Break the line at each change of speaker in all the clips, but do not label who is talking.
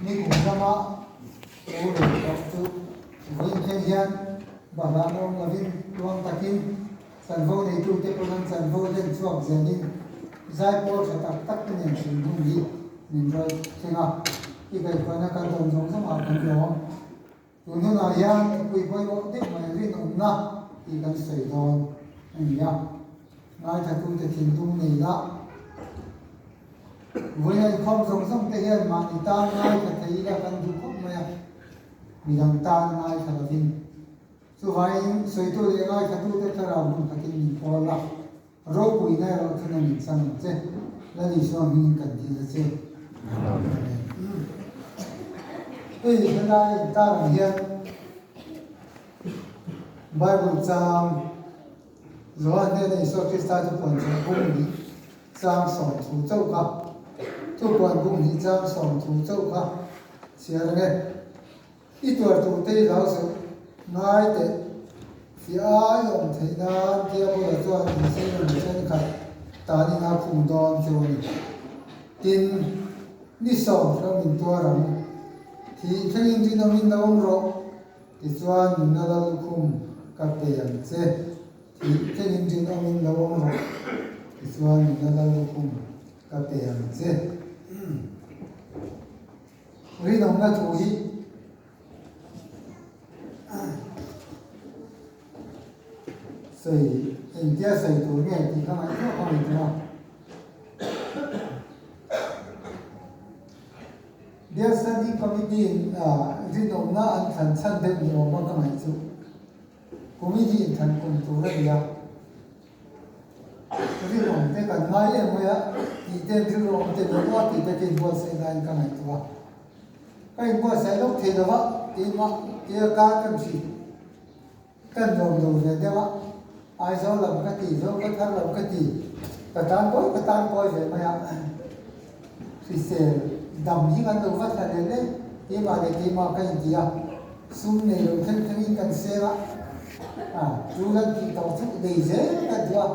Nikum lama lo rei tawh chu vawiin thleng hian bahlah awm lovin tluang takin chanvo neitute pawn an chanvo len chhuak zelin zaipawl tha tak tak te nen hrim hun hi min rawi thleng a, i kaihhruaina kan dawn zawng zawngah kan lawm. Tun hunah hian thupui pawimawh deuh mai rinawmna tih kan sawi dawn a ni a, ngaithlatute thinlung nei la, vawiin inkhawm zawng zawng te hian mahni tan ngaithla thei ila kan duh khawp mai a, midang tan ngaithla lovin. Chuvangin sawitu leh ngaithlatute thlarau hmun khatin min pawl la, Ropuina erawh chu nang in chang ang che, Lal Isua hmingin kan dil a che. Amen. Hei helai in tar ang hian Bible chang Johan hnena Isua Krista chu puan chhuah bung hnih chang 30 chauh kha chu puan bung hnih chang 30 chauh kha chhiar ang e. I tuar tur te i hlau suh, ngai teh. Fiah a i awm theih nan Diabola chuan inzir mi thenkhat tanin a khum dawn chu a ni. Tin, ni 10 min tuar ang. Thih thlengin rinawmin lo awm rawh, tichuan nunna lal lukhum ka pe ang che. Thih thlengin rinawmin lo awm rawh, tichuan nunna lal lukhum ka pe ang che. Rinawmna thu hi sawi engtia sawi tur nge tih kha ngaihtuah ka ngaihtuah a. Bial Standing Committee in rinawmna an thlan chhan deuh ni awma ka ngaih chu Committee in thlan kum tur a ni a. Rinawm te kan ngai em mai a, tih ten rilru awm te lo a tih te ka inbuatsaih laiin ka ngaihtuah a. Ka inbuatsaih lawk thei lo va, keimah tia kar ka hri ka nuam lo ve deuh a, Aizawl lam ka ti, Zokhawthar lam ka ti, ka tan kawi ka tan kawi ve mai a. Hrisel dam hi kan lo va thla leh leh, keimah leh keimah ka inti a, sum nei lo thleng thlengin kan seng a, a chu kan tih tawh chu nei zel kan duh a,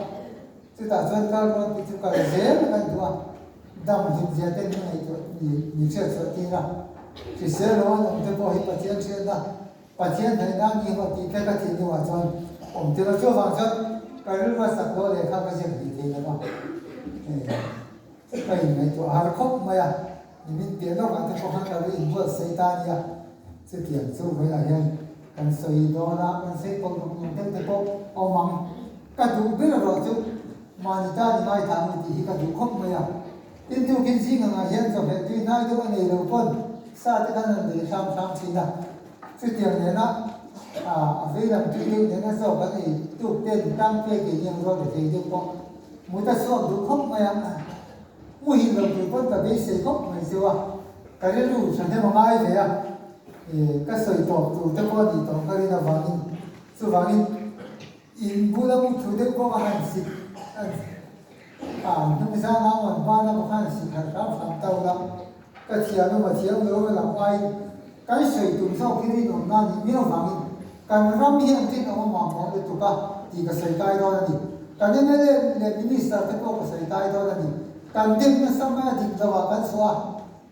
chutah chuan kal rawn tih chu kal zel kan duh a, dam hlim zia te min ngaihtuah min hriat chhuah tir a, hrisel lo an awm te pawh hi Pathian hriatna, Pathian hnaihna a ni emaw tih te ka tih hnuah chuan awm tir a, chuvang chuan ka rilru a sak loh lehkha ka ziak hlih thei lo va. Ka inngaihtuah har khawp mai a, nimin piah lawkah te pawh khan ka lo inbuatsaih ta a nia. Chutiang chu vawilah hian kan sawi dawn a, kan sawi pawlh ruk ruk deuh te pawh a awm ang. Ka duh ber erawh chu mahni tan i ngaithla ang tih hi ka duh khawp mai a. Tin tukin zing angah hian chawhmeh tui hnai deuh a nei lo pawn sa te khan an lei hram hram thin a. Chutiang nena a veilam tui deuh nena zawk an ei tuk ten tang pe keini ang rual ve thei deuh pawh. Mut a chhuak duh khawp mai a, muhil lo tur pawn ka beisei khawp mai chu a, ka rilru thahnem a ngai ve a, ka sawi tawp tur te pawh a nih tawh ka rin avangin chuvangin in bula mu thu deuh pawh ka han sik a, hnung zanga an ban a ka han sik harh hram hram ta ula, ka thiam emaw thiam lo emaw lam aiin kan sawi tum zawk hi rinawmna a nih miau vangin kan ram hian rinawm a mamawh lutuk a tih ka sawi kai dawn a ni. Kan mla leh Minister te pawh ka sawi kai dawn a ni. Kan dem nasa mai a dik lo ah kan chhuah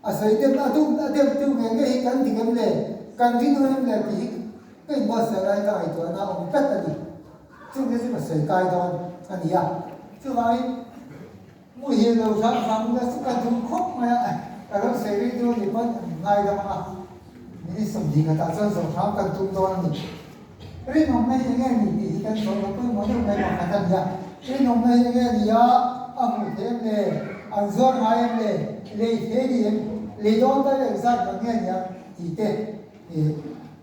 a, a sawi dem a dum a dem tu nge nge hi kan dik em le, kan rinawm em le tih hi ka inbuatsaih lai ka ngaihtuahna a awm tlat a ni. Chung hi chu ka sawi kai dawn a ni a. Chuvangin. Muhil lo hram hram ula chu ka duh khawp mai a, ka lo sawi rih dawn ni pawn an ngai dam ang a, minute 20 khatah chuan zawh hram kan tum dawn a ni. Rinawmna hi enge ni tih hi kan sawi lo pawimawh deuh mai pakhat a ni a, rinawmna hi enge ni a, a hmuh theih em le, an zuar ngai em le, lei thei ni em, lei dawn ta leh engzat man nge ni ang tih te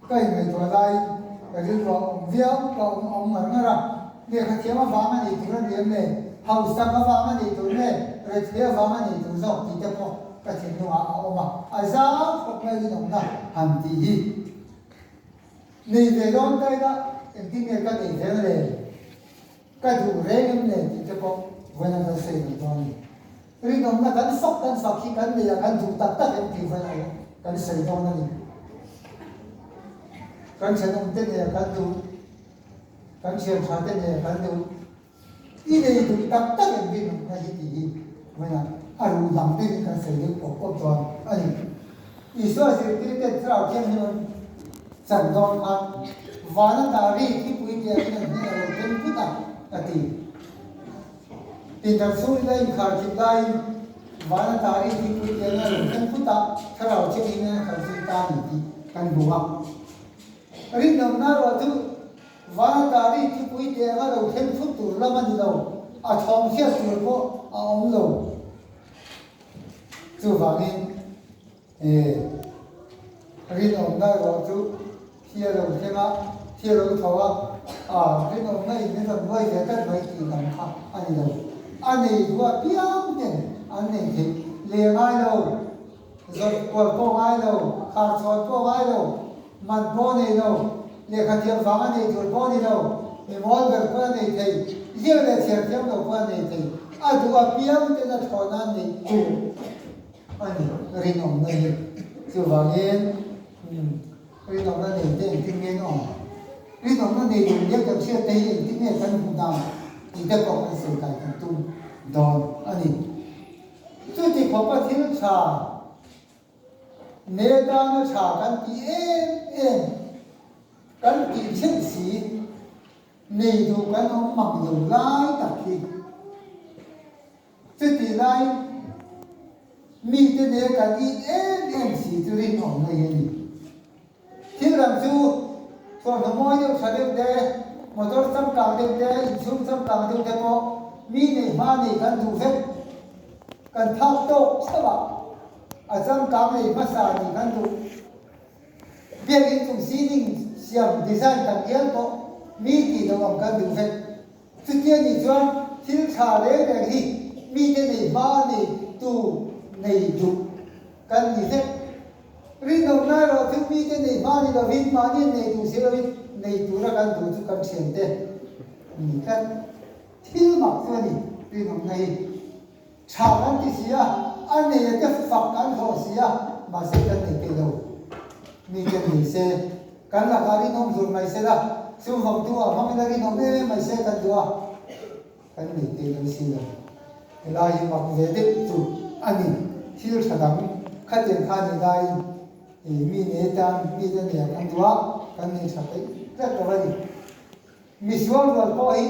ka inngaihtuah laiin ka rilru a awm viau, ka awm a awm ngar ngar a. Lehkha thiam avang a nih tur a ni em le? Hausak avang a nih tur nge rethei avang a nih tur zawk tih te pawh ka thinlungah a awm a, a zau khawp mai rinawmna han tih hi. Nei ve dawn ta ila engtin nge ka neih ve ang le? Ka duh reng em le tih te pawh vawiin an lo sawi lo dawn a ni. Rinawmna kan fak kan fak hi kan nei a, kan duh tak tak em tih vawiin a kan sawi dawn a ni. Kan thenawm te nei a kan duh. Kan thian tha te nen kan duh i nei duh tak tak em rinawmna hi tih hi vawiinah a ruh dang deuhin kan sawi deuh pawp pawp dawn a ni. Isua zirtirten Thlarau Thianghlim an chan dawn khan vana ta ri thipui tih angin an hnenah lo thleng phut a, a ti. Pindan chhungin a inkhar thip laiin vana ta ri thipui tih angin a lo thleng phut a, Thlarau Thianghlimin an khalh zui ta a ni tih kan hmu a. Rinawmna erawh chu vana ta ri thipui tih anga lo thleng phut tur lam a ni lo, a thawm hriat tur pawh a awm lo. Chuvangin, e, rinawmna erawh chu thi a lo thleng a, thi a lo tho a, a, rinawmna in min rawn nuai ve tlat mai tih lam kha a ni lo. A nei duh apiang ten an nei theih leh ngai lo, zawrh kual pawh ngai lo, khar chhawn pawh ngai lo, man pawh nei lo, lehkha thiam vang a nei tur pawh a ni lo, mi mawl ber pawh a nei thei, ziak leh chhiar thiam lo pawh a nei thei, a duh apiang ten a thlawhna an neih tur a ni rinawmna hi. Chuvangin rinawmna nei te engtin nge an awm? Rinawmna nei duh nia kan hriat te hi engtin nge kan hmuh dan tih te pawh kan sawi kai kan tum dawn a ni. Chuti khawpa thil tha Ne tana tha kan ti em em, kan tih theuh si, nei duh kan awm mang lo lai tak hi. Chutih lai mite ne kan it em em si chu rinawmna hi a ni. Thil dang chu thawmhnaw mawi deuh tha deuh te, motor changkang deuh te, inchhung changkang deuh te pawh mi nei hma nei kan duh vek. Kan phak tawk chauh a, a changkang nei hmasa nih kan duh. Biakinn chung ceiling siam design tak ngial pawh mi tih loh ang kan duh vek. Chutia nih chuan thil tha reng reng hi mite nei hma nei tu nei duh kan ni vek. Rinawmna erawh chu mite nei hma ni lovin mahni an nei duh si lovin nei tura kan duh chu kan thiante ni tlat. Thil mak chu a ni rinawmna hi. Tha kan ti si a, a nei a te fak kan hlawh si a, mahse kan nei peih lo. Mite nei se, kan lakah rinawm zur mai se la, chu vawktu ah hmangin a rinawm em em mai se kan duh a, kan nei peih lo si lo. Helai hi mak ve deuh chu a ni. Thil tha dang khatiang kha ni laiin mi nei tan mite nei ah kan duh a, kan nei tha peih tlat lo a ni. Misual rual pawh hi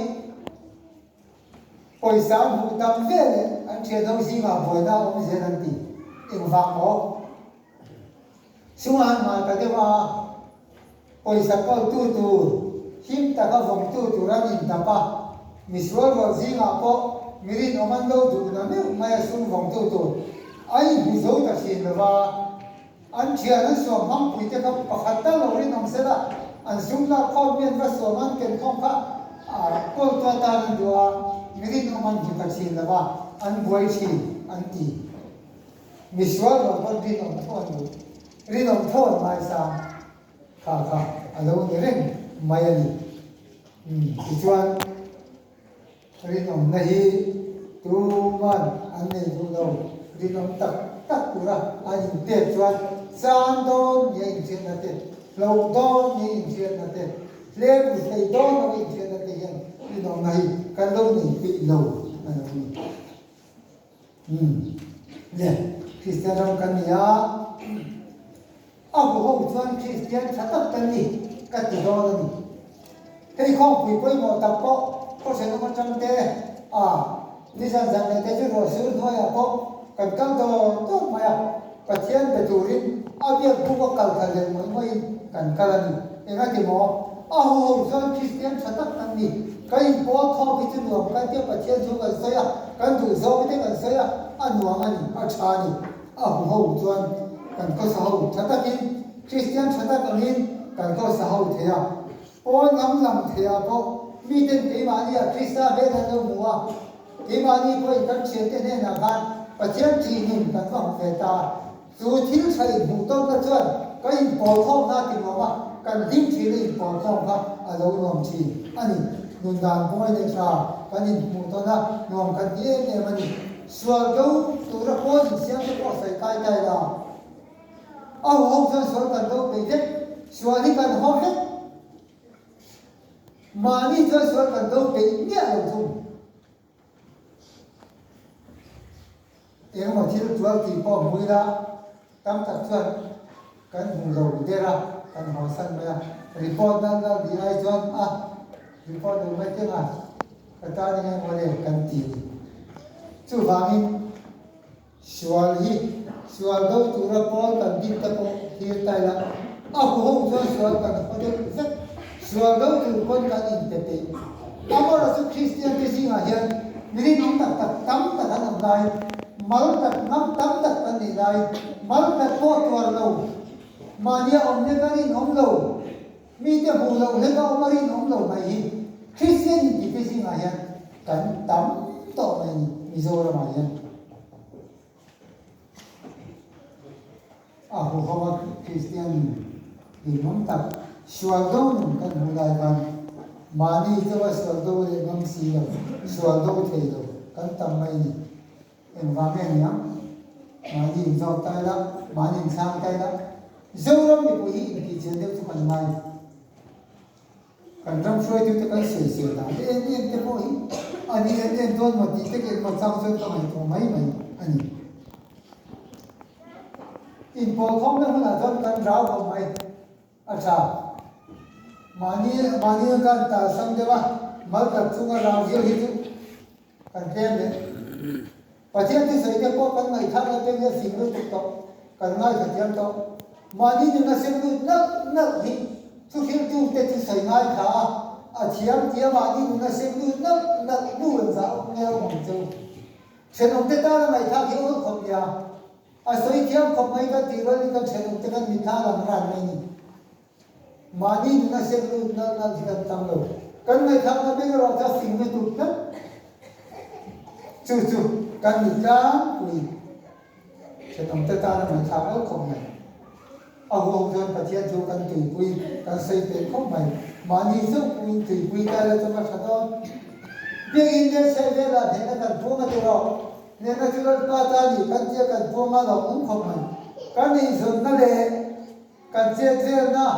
Pawisa an hmuh tam ve leh an thianho zingah buaina a awm zel an ti. Engvang maw? Chunga an ngai ta deuh a, pawisa kawltu tur, him taka vawngtu tur an indap a, misual rual zingah pawh mi rinawm an lo duh na meuh mai a sum vawngtu tur a inhmu zo ta thin lo va. An thian an suam hmangpui te kha pakhat tal lo rinawm se la, an sum lak khawm mi an va suam an ken khawm kha kawl tu atan an duh a, mi rinawm an hmu ta thin lo va, an buai thin an ti. Misual lo pawn rinawm tho an duh, rinawm tho an ngaisang kha kha a lo ni reng mai a ni. Tichuan. Rinawmna hi tuman an nei duh lo. Rinawm tak tak tura an inpek chuan chan dawn nia inhriatna te, hloh dawn nia inhriatna te, hlem ru thei dawn lo inhriatna te hian rinawmna hi kan lo nei peih lo a lo ni. Umm le, Kristian ram kan ni a, a huho chuan Kristian tha tak kan ni ka ti dawn a ni. Hei khawngpui pawimawh tak pawh khawhrenawm atang te a nizan zan leh te chu ruah sur hnuaiah pawh kan kal dawr dawr mai a, Pathian be turin a biak buk a kal kha leh ngawih ngawihin kan kal a ni. Engati maw? A huho chuan Kristian tha tak kan ni. Kan inpawl khawm hi chu nuam kan tia Pathian chu kan sawi a, kan duh zawng te kan sawi a, a nuam a ni, a tha a ni. A huho chuan kan khawsa ho tha takin, Kristian tha tak angin kan khawsa ho thei a. Pawn lam lam theiah pawh miten keimahni ah Krista hmel an lo hmu a, keimahni pawhin kan thiante hnenah khan Pathian ṭihnin kan va hmu ve ta a. Chu thil tha inhmuh tawkna chuan ka inpawl khawmna a ti nuam a, kan hlim thin a inpawl khawm kha a lo nuam thin a ni. Nun dan mawi leh tha kan inhmuh tawn a, nuam kan ti em em a ni. Sual do tura pawl insiam te pawh sawi kai kai la. A huho chuan sual kan do peih vek, sual hi kan haw vek. Mahni chuan sual kan do peih miah lo thung. Engemaw thil tual tih pawh hmu ila tam tak chuan. Kan hmu lo der a, kan hawsan mai a. Report nalh nalh tih ai chuan a report lo mai teng a, ka tan eng emaw le kan ti a ni. Chuvangin sual hi sual do tura pawl kan din te pawh thlir ta ila, a huho chuan sual kan haw deuh vek. Sual do tur pawn kan inpe peih. Amaherawhchu Kristian te zingah hian mi rinawm tak tak tam tak an awm lai, mal tak ngam tam tak kan nih lai, mal tak pawh tuar lo, mahnia awm hlek a rinawm lo, mite hmuh loh hlek a awm a rinawm lo mai hi Kristian intite zingah hian kan tam tawh mai a ni Mizoramah hian. A huho a Kristian rinawm tak sual do nun kan hmuh lai khan mahni chauha sual do leh ngam si lo, sual do thei lo kan tam mai a ni. Engvang nge niang? Mahni inzawt ta ila, mahni inchhang ta ila, Zoram mipui hi intihchian deuh chu kan ngai. Kan ram hruaitute kan sawisel dan te em em te pawh hi a ni em em dawn maw tih te ka inhmang chang chuan ka ngaihtuah mai mai a ni. Inpawlkhawmna hunah chuan kan rau khawp mai a tha. Mahni mahni kan tal sam deuh a, mal khat chunga rau viau hi chu kan tlem leh. Pathian thusawi te pawh kan ngaihthlak la peng hian fing lutuk tawh, kan ngaithla thiam tawh. Mahni nuna sem lut nalh nalh hi thuhriltu te thusawi ngaithla a, a thiam tia mahni nuna sem lut nalh nalh hnu an zah awm nge awm ang cheu. Thenawm te tana ngaihthlak hi awl khawp nia. A sawi thiam khawp mai kan tih rualin kan thenawm te kan mitthla lang ran mai ni. Mahni nuna sem lut nalh nalh hi kan tam lo. Kan ngaihthlakna beng erawh chu a fing lutuk tlat. Chu chu kan ni tlangpui. Thenawmte tana ngaihthlak awl khawp mai. A huang chuan Pathian chu kan tuipui, kan sawi peih khawp mai. Mahni chauh pawhin tuipui kai la chu ka tha dawn. Biakinn leh chheh velah hnehna kan phuang a ti rawh. Hnehna chu Lalpa ta ni kan tia kan phuang a lo awm khawp mai. Kan inzawnna leh Kan chet velna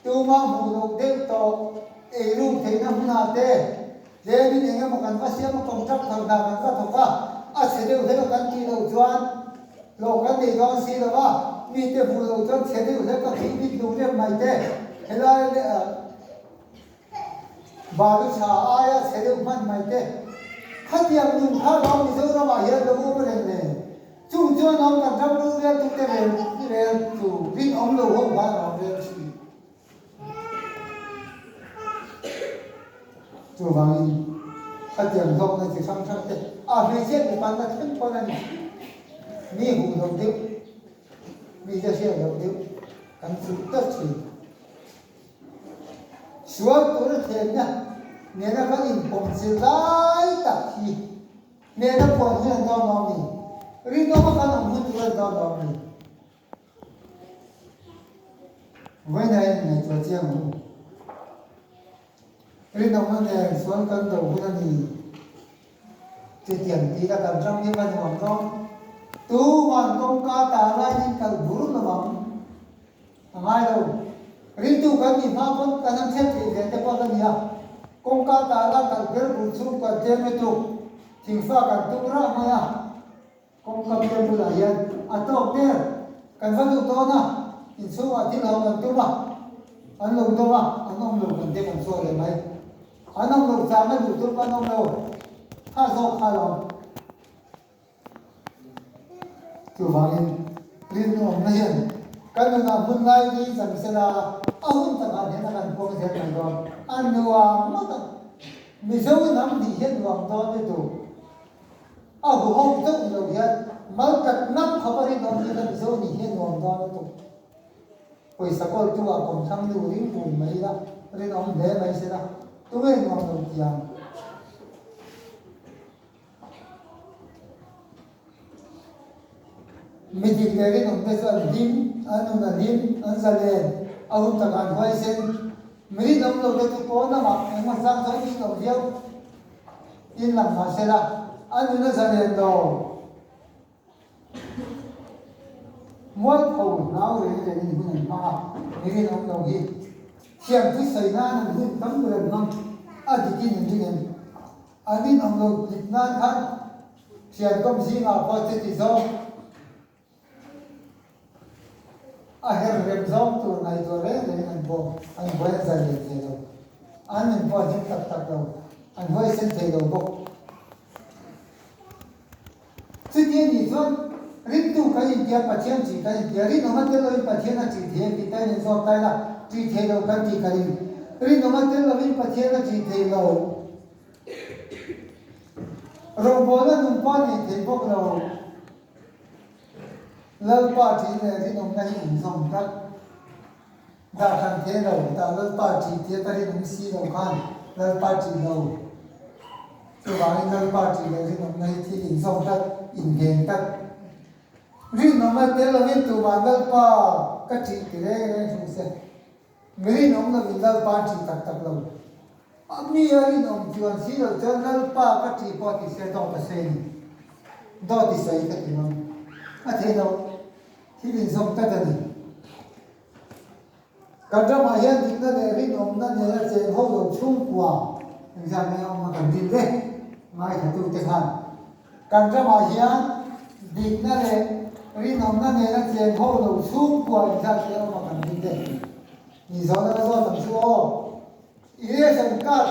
tuma hmuh loh deuh tawh ei ruk theihna hmunah te tlemin eng emaw kan va siam a, contract thar hna kan va thawk a, a chhe deuh hlek a kan tih loh chuan hlawh kan nei dawn si lo va, mite hmuh loh chuan chhe deuh hlek a khih bik duh rem mai te helai leh balu tha aia chhe deuh hman mai te khatiang nun kha lo Mizoramah hian lo awm reng le. Chung chuan awm kan ram lu rel tute rel rel chu rinawm lo ho khan a awm rel thin. Chuvangin khatiang hlawkna chi hrang hrang te a hmeichhiat mipanna thleng pawn a ni. Mi huh loh deuh, mi te hriat loh deuh kan chuh tlat thin. Sual tur thlenna nena kan inpawmchilh lai tak hi Hmela puan hi an dawn lo ni? Rinawma kan awm hun tur an dawn lo ni? Vawiinah in ngaihtuah chiang ang u. Rinawmna nen sual kan do hun a ni. Chutiang tih la kan ram hi va nuam dawn. Tuman kawngka ta laiin kal bur lo ang. A ngai lo. Ringtu kan nih hma pawn kan han thlen theih ve te pawh a nia. Kawngka tala kal ber bul chhung kan tlem lutuk. Thingfa kan tum rah mai a. Kawngka bial bulah hian a tawk der. Kan va duh dawn a, inchhungah thil ho kan tum a, an lo dawm a, an awm lo kan te kan chhuak leh mai. An awm lo chang a duh tum an awm lo. Kha zawk kha lawm. Chuvangin rinawmna hian kan nunah hmun lai ni chang sela a hun takah hian a kan puang zel mai dawn. A nuam ngawt ang. Mizo hnam nih hian nuam dawn ni tur. A huho deuh lo hian mal kat ngam khawp a rinawm hi kha Mizo nih hian nuam dawn lutuk. Pawisa kawltu ah kawmthlang nu ring bun mai ila rinawm hle mai sela tunge nuam lo tiang. Mi dik leh rinawmte chu an hlim, an nun a hlim, an zalen, a hun takah an huaisen. Mi rinawm lote chu pawn lamah engmaw chang chuan rinawm viau in lang mah sela, an nun a zalen lo. Mualpho hlau reng rengin hun an hmang a, mi rinawm lo hi thiamthu sawi nan an hun tam ber an hmang, a dikin an ring em? An rinawm lo dik nan khan thian kawm zingah pawh chuti zawng. A her rem zawng tur ngaihtuah reng rengin an bawm, an buai an zai leh thei lo. An nun pawh a hlim tak tak lo, an huaisen thei lo bawk. Chuti a nih chuan ringtu kan intia, Pathian ṭih kan intia, rinawm a tel loin Pathian a ṭih thei a tih tain inzawt ta ila, ṭih thei lo kan tih ka ring. Rinawm a tel loin Pathian a ṭih thei lo. Rawngbawlna nung pawh a nei thei bawk lo. Lalpa ṭih leh rinawmna hi inzawm tlat. Dah hran thei lo, tah Lalpa ṭih tia ka rinawm si lo khan Lalpa ṭih lo. Chuvangin Lalpa ṭih leh rinawmna hi thil inzawm tlat, inheng tlat. Rinawmna tel lovin tumah Lalpa ka ṭih ti reng reng hruh se. Mi rinawm lovin Lalpa an ṭih tak tak lo. A mi a rinawm chuan si lo chuan Lalpa ka ṭih pawh ti se dawt a sawi a ni. Dawt i sawi ka ti ngam. A thei lo. Thil inzawm tlat a ni. Kan ramah hian dikna leh rinawmna nena cheng ho lo chhungkua engzat nge a awm a kan rin le? Ngaithlatute khan kan ramah hian dikna leh rinawmna nena cheng ho lo chhungkua engzat nge a awm a kan rin le? Ni zawhna ka zawt ang chu aw. I ration card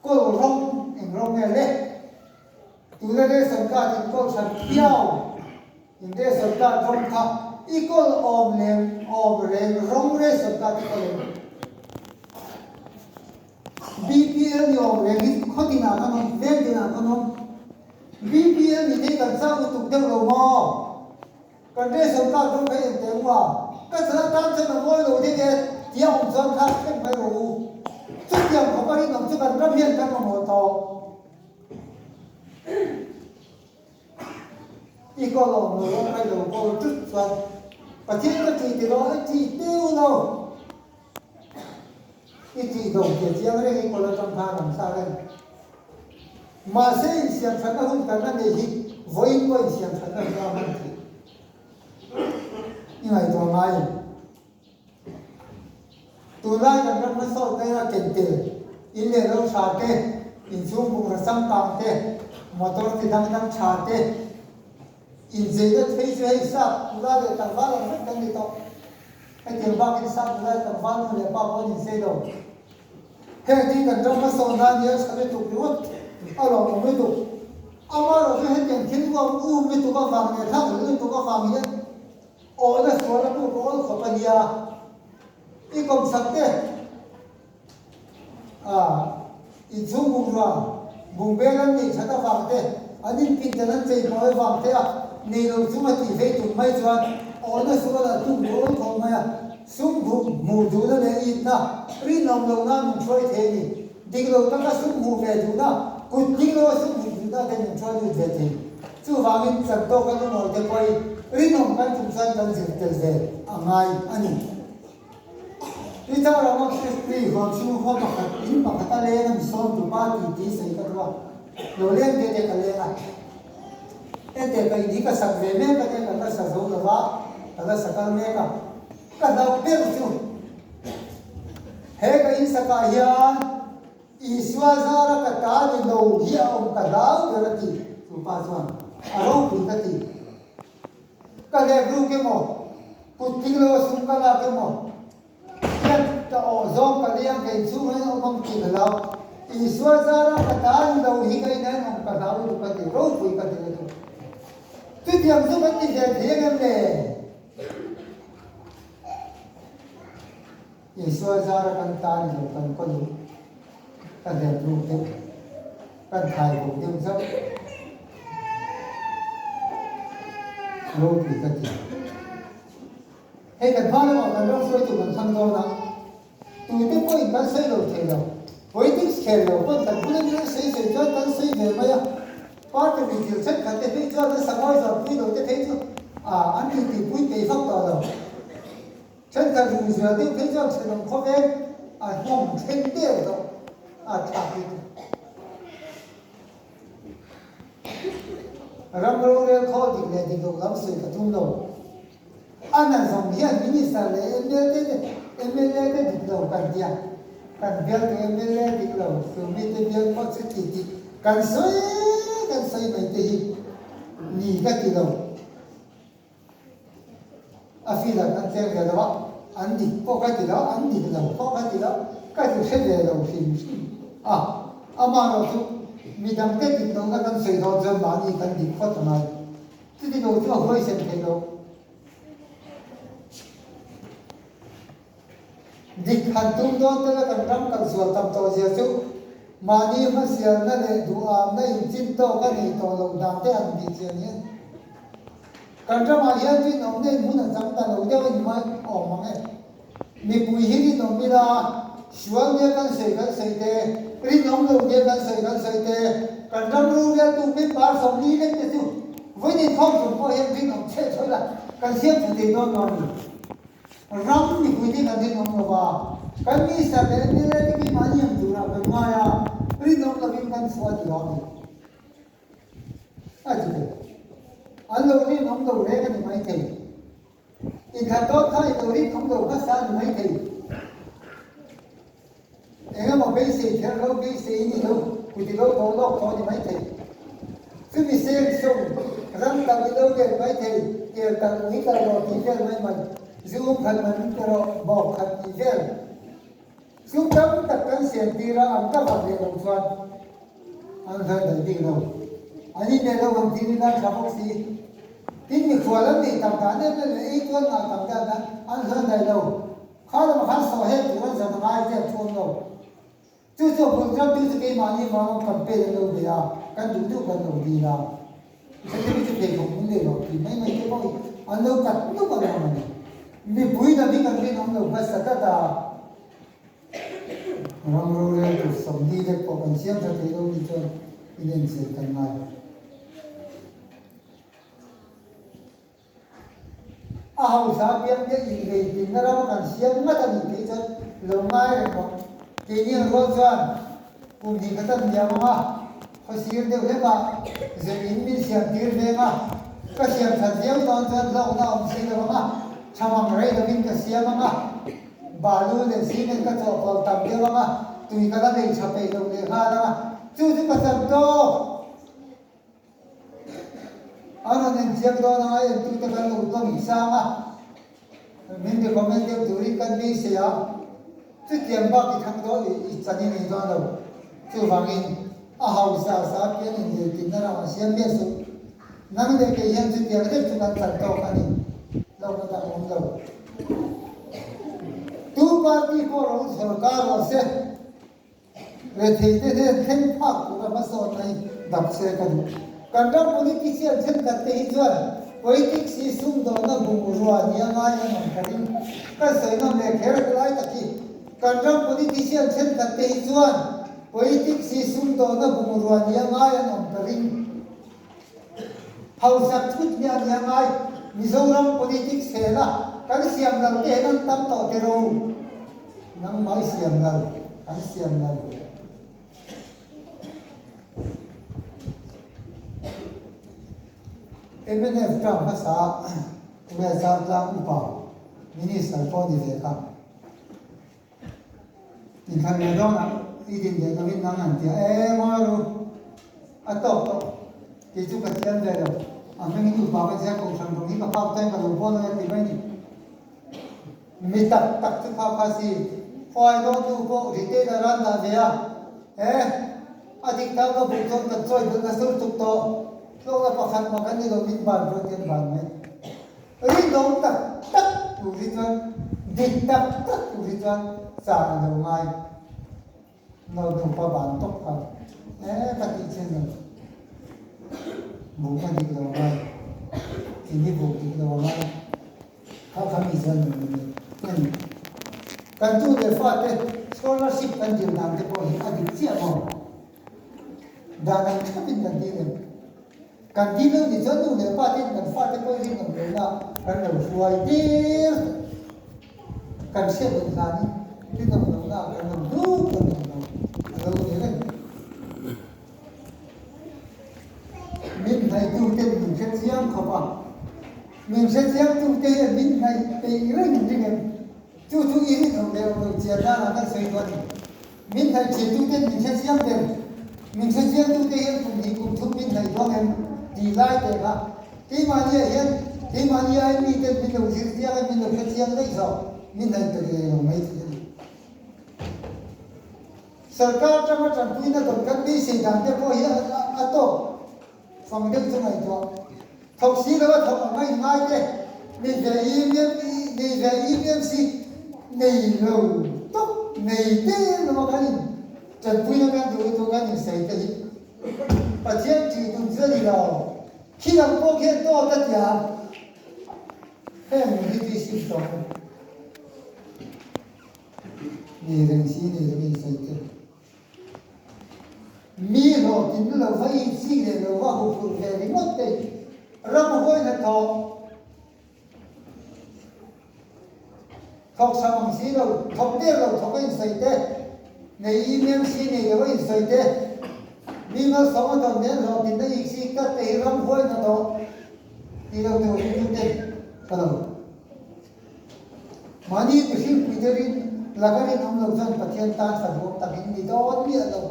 kawl rawng eng rawng nge le? Tuna ration card in kawl hran phiau. In ration card rawng kha i kawl awm lem awm reng rawng ration card i kawl em? BPL ni awm reng hi khaw tinah kan awm, veng tinah kan awm. BPL ni te hi kan chak lutuk deuh lo maw? Kan ration card rawng kha en teh ua, ka chhan atan chuan a mawi lo deuh e tia awm chuan kha thleng mai rawh u. Chutiang khawpa rinawm chu kan ram hian kan mamawh tawh. I kawl awm lo rawng kai lo kawl tut chuan Pathian ka tih ti rawh i tih teu lo. I tih do tih a chiang reng i kawl atang khan an thla reng. Mahse insiam thatna hun kan la nei hi vawiin pawh insiam thatna hun a hman theih i ngaihtuah ngai em? Tunlai kan ram hmasawt daih a ken tel, in leh lo tha te, inchhung bungraw changkang te, motor ti dang dang tha te, incheina phei chu hei sap nula leh tlangval ang vek kan ni tawh. Hetiang bakin sap nula leh tlangval nu leh pa pawh an inchei lo. Heng hi kan ram hmasawn nan hian tha lutuk ringawt a lawmawm lutuk. Amaherawhchu hetiang thil uam um lutuk avang leh thlak lutuk avang hian Awhna sual a puk awl khawp a nia. I kawmsak te a inchhung bungrua bungbel an neih that avang te, an inpindan an chei hmuai avang te a nei lo chung a tih vei tum mai chuan awhna sual a tum duh awl khawp mai a. Sum hmuh duhna leh itna rinawm lohna min hruai thei a ni. Dik lo taka sum hmuh ve duhna, kut tling loa sum hmuh duhna te min hruai lut ve thei. Chuvangin chan tawka lungawi te pawhin rinawm kan tum chuan kan zir tel ve a ngai a ni. Peter rama Kristi huam chhung khua pakhat in pakhat a leng a mi sawm tupa ti ti sawi ka duh a, lo leng ve te ka leng a. Hete ka in hi ka sak ve mek a nia ka la sa zo lo va, ka la sa kal mek a. Ka hlauh ber chu he ka in sakah hian Isua zara ka ta ni lo hi a awm ka hlau ber a ti. Chu pa chuan a ropui ka ti. Ka lek ruk emaw, kut tling lo a sum ka lak emaw, hian ka awh zawng ka liang ka inchhung hian a awm ang tih ka hlau. Isua zara ka ta ni lo hi ka inah hian awm ka hlau lutuk a ti, ropui ka ti lutuk. Chutiang chu kan ti ve thei ang em le? Isua zara kan ta ni lo kan kaw duh, ka hliam ruk deuh, kan thai bawk deuh zauh. Ropui ka ti. Hei kan hma lamah kan ram hruaitu kan thlang dawn a, tute pawhin kan sawi lo thei lo. Politics khel lo pawn kan bula mi an sawi sawi chuan kan sawi ve mai a. Party mi thil thenkhat te phei chuan an sangawi zawrhpui lo te phei chu an titipui peih vak tawh lo. Thenkhat rui zual deuh phei chuan thenawm khawvel a hnawm then der tawh a thlak hi chu. Ram rorel khawl dik leh dik loh lam sawi ka tum lo. A na zawng hian Minister leh mla te mla te dik lo kan tia, kan bialtu mla dik lo, chu mite bial pawh chu ti tih kan sawi kan sawi mai te hi ni ka ti lo. A feel a. kan cheng ve lo a, an dik pawh ka ti lo, an dik lo pawh ka ti lo, ka ti hre ve lo hrim hrim a. Amaherawhchu midangte dik lohna kan sawi dawn chuan mahni kan dik phawt a ngai. Chuti lo chu a huaisen theih loh. Dik han tum dawn tela kan ram kan sual tam tawh zia chu mahni hmasialna leh duhamna inchin tawk a nei tawh loh dan te han tih chian hian kan ramah hian rinawmna in hmun a chang ta lo deuh a ni mai awm ang e. Mipui hi rinawm ila sual nia kan sawi kan sawi te, rinawm lo nia kan sawi kan sawi te, kan ram roreltu member 40 lek te chu vawiin inkhawm chung pawh hian rinawm chhe chhe ila kan siam tha thei dawn lo a ni. Ram mipuite kan rinawm lo va, kan minister leh mla te keimahni ang turah kan ngai a, rinawm lovin kan chhuah ti lo a ni. A ti thei. An lo rinawm lo reng a ni maithei. Inthlan dawn kha i lo rinawm lo hmasa a ni maithei. Eng emaw beisei kher lo, beisei ni lo, kut i lo tawh lawk tawh a ni maithei. Chumi seng sawng ram tak i lo let maithei, kel tak ui tak rawh tih vel mai mai, zu um khat man erawh bawk khat tih vel. Sum tam tak kan siam tir a, an ka vak leh loh chuan an hlan daih bik lo. An inneih loh ang tih rin a tha bawk si. Tin, mikhual an neih tam dan em em leh ei tuan ngah tam dan an hlan daih lo. Kha lamah khan saw hek tur an zan a ngai vel thu an lo. Chu chu a bul ṭan tu chu keimahni vangin campaign an lo bei a, kan duh duh kan lo dil a. Hetiang chu pheikhawk min nei lo tih mai mai te pawhin an lo kat nuk a lawm a ni. Mipui lam hi kan rinawm lo hmasa tlat a, ram rorel tur 40 lek pawh kan siam ṭha thei lo ni chuan inenchian kan ngai. A hausa apiang te inlei tinna rama kan siam ngat a nih phei chuan lo ngai reng rawh. Keini ang rual chuan kum hnih khat an liam ang a, khawsir deuh hlekah zir in min siam tir veng a, ka siam that viau dawn chuan hlawkna a awm si lo ang a, tha mang rei lovin ka siam ang a, balu leh cement ka chawhpawlh tam deuh ang a, tui ka la nei tha peih lo leh nghal ang a, chu chu ka chan tawk. A rawn enchiang dawn anga entute kan lo tawng sang a, min recommend deuh turin kan beisei a, chutiang bak i thang dawn i i chan i nei dawn lo. Chuvangin a hausa sa apiang inzirtirna ramah siam miah suh. Nang leh kei hian chutiang lek chu kan chan tawk a ni. Hlauhna dang awm lo. Tu party pawh ro sawrkar rawh se. Retheite hnen thleng phak tura hmasawn mai dap se ka duh. Kan ram politician thenkhat te hi chuan politics hi sumdawnna bungrua nia ngai an awm ka ring. Kan sawi ngam leh kher helai tak hi. Kan ram politician thenkhat te hi chuan politics hi sumdawnna bungrua nia ngai an awm ka ring. Hausak thut hi a nia ngai. Mizoram politics hela kan siam lo te hian an tam tawh tiraw? Nangmah i siam lo, kan siam lo. Mnf term hmasa tunge Zartlang upa Minister pawh ni ve kha. Inthlan leh dawnah i din leh lovin nang an tia e mawi ru a tawk tawh kei chu ka thiam ve lo a hmingin upa ka ziak kohhran rawng hi ka phak chuan ka lo bawl ang e ti mai ni mi tak tak chu kha kha si khuai dawntu pawh retail a ran dah ve a e a dik tak ka buh chuan kan chawi belh nasa lutuk tawh tlawkna pakhat mah kan ni lo min ban ruat hian ban mai. Rinawm tak tak tur hi chuan, dik tak tak tur hi chuan chang a lo ngai. No nupa ban tawp kha e ka tih chin lo. Buk a dik lo ngai. In hi buk dik lo a ngai. Kha kha mi chuan nuam a ni. A ni. Kan tu leh fate scholarship kan dil dan te pawh hi a dik chiah maw? Dan ang thapin kan dil em? Kan ti deuh ni chuan nu leh pa ten kan fate pawh hi rinawm lohna kan lo hruai tir tawh. Kan hriat loh hlanin rinawm lohna kan lo hnuk kan awm lo a lo ni reng. Min hnaihtu ten min hre chiang khawp a, min hre chiangtu te hian min hnaih peih reng ring em? Chu chu i rinawm leh awm loh chian danah kan sawi duh a ni. Min hnaih ṭhintute min hre chiang ber. Min hre chiangtute hian kum hnih kum thum min hnaih duang em tih lai teh kha keimahniah hian. Keimahni aiin miten min lo zir chiang a, min lo hre chiang daih zawk, min hnaih ta ve lo mai thei a ni. Sarkar atanga tanpuina dawn kan beisei dan te pawh hi a tawk fang deuh chu ngaihtuah thawk si lo a thawk ang a inngai te nei ve nei ve EMC nei lo tawp nei der lo a kan in tanpuina kan duh lutuk kan insawi te hi Pathian tih dun chu a ni lo. Khi lam pawh khian dawt a tiang heng hi tih sim tawh ang. Nei reng si nei reng in sawi te. Mi hlawhtling lo va i chik leh lo va huphurh ve ringawt te hi ram huai hnathawh thawk sam ang si lo, thawk der lo thawk a insawi te, nei i mem si nei lo a insawi te, mi malsawm a dawn nen hlawhtlinna ik si tak te hi ram huai hnathawh ti lo tur hi chu te ka lo. Mahni mihring puite rin laka rinawm lo chuan Pathian tan sabuak tak in ni dawn miah lo.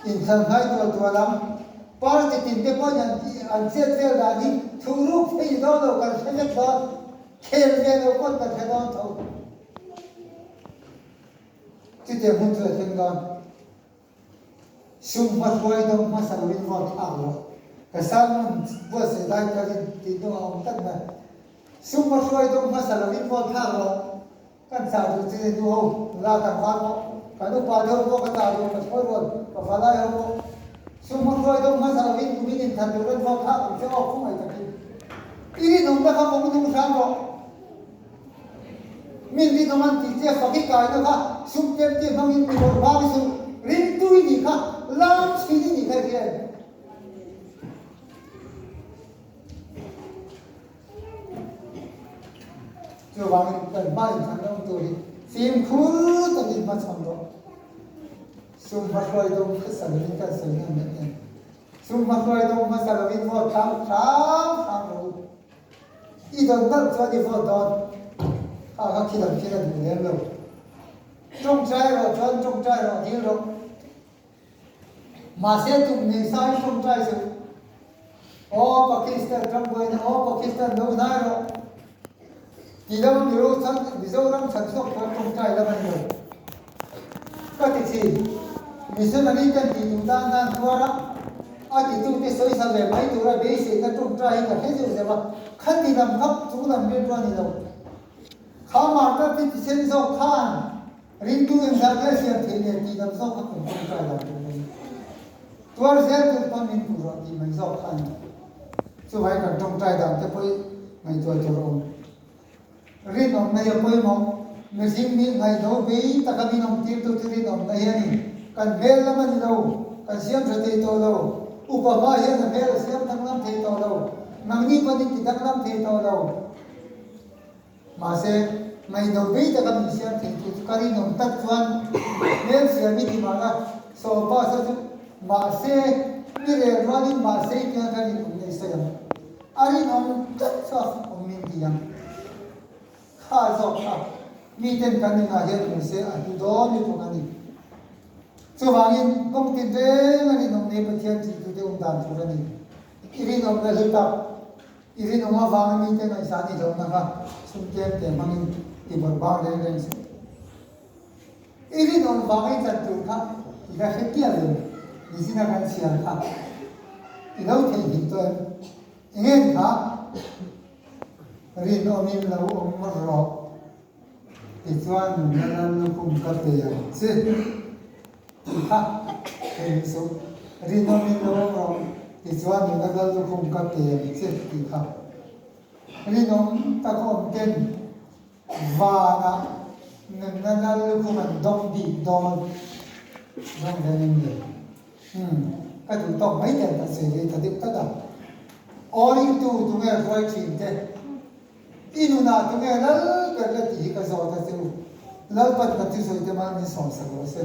Inthlan hnai tual tual ang. Party tin te pawhin an an chet vel dan hi thuruk thei ni dawn lo kan hre vek dawn. Khel ve lo pawn kan hre dawn tho. Chutiang hun chu a thleng dawn. Sum hmahruai dawng hmasa loin vote thlak loh. Ka sermon buatsaih lai kalin tih dawng a awm tlat mai. Sum hmahruai dawng hmasa loin vote thlak loh. Kan chah duh chu ni ho, nula tlangval pawh, kan upa te ho pawh ka chah duh, ka thawi rual, ka valai ho pawh. Sum hmahruai dawng hmasa loin kumin inthan turin vote thlak ang che aw khawngaih takin. I rinawmna kha vawng nung hram rawh. Min rinawm an tih che fak i kaina kha sum tlem te hmangin mi bawrh vang i suh ringtu i nih kha lam chhin i nih kha i hria em? Chuvangin kan hma inthlan awm tur hi fimkhur takin hmachhawn rawh. Sum hmahruai dawng hmasa lovin kan sawi ngam em em. Sum hmahruai dawng hmasa lovin vote hram hram hram rawh u. I dawn nalh chuan i vote dawn. Kha kha khi lam khi la duh lem lo. Tawngtai rawh chuan tawngtai rawh dil rawh. Mahse tum nei sa i tawngtai suh. Aw Pakistan ram buaina aw Pakistan lo hnai rawh. Ti lo Miro chhan Mizoram chhan chhuak chuan tawngtai lam a ni lo. Ka ti thin. Missionary ten tih duh tan nan tuar a, a titute sawisa ve mai tura beiseina tawngtai hi ka hre zeuh zeuh a, khati lam kha chung lam rilru a ni lo. Kha martar te tisen zawk khan ringtu engzah nge siam theih leh tih lam zawk kha kan tawngtai dan tur a ni. Tuar zel tur pawn min puh rawh tih mai zawk kha a ni. Chuvangin kan tawngtai dan te pawh i ngaihtuah tur a awm. Rinawmna hi a pawimawh. Mihring nih ngaihno bei taka min awmtirtu chu rinawmna hi a ni. Kan hmel lam a ni lo, kan siam tha thei tawh lo. Upa hma hian a hmel a siam danglam thei tawh lo. Nangni pawn in ti danglam thei tawh lo. Mahse, ngaihno bei taka min siam theitu chu ka rinawm tak chuan hmel siam i ti mah la, sawpa sa chu mahse, mi rel rualin mahse i tia ka rinawm nei sawi ang. A rinawm tlat chu a awm min ti ang. Kha zawk kha miten kan inah hian hmu se a hlu dawn lutuk a ni. Chuvangin kawng tin reng a rinawm nei Pathian tih tute awm dan tur a ni. I rinawmna hlu tak, i rinawm avanga mite ngaihsan i hlauhna kha sum tlem te hmangin i bawrh bang reng reng suh. I rinawm vang i chan tur kha i la hre piah lo, nizina kan chhiar kha i lo theihnghilh tawh em? Enge ni kha? Rinawmin lo awm rawh, tichuan nunna lal lukhum ka pe ang che tih kha theihnghilh suh. Rinawmin lo awm rawh, tichuan nunna lal lukhum ka pe ang che tih kha. Rinawm tak awm ten Vanah nunna lal lukhum an dawng bik dawn dawng hian in ni. Umm, ka duh tawk mai ten ka sawi ve ta deuh tlat a. Aw ringtu tunge hruai thin te, i nunah tunge lal ber la tih hi ka zawt a che u. Lalpan kan thusawi te mal min sawmsak rawh se.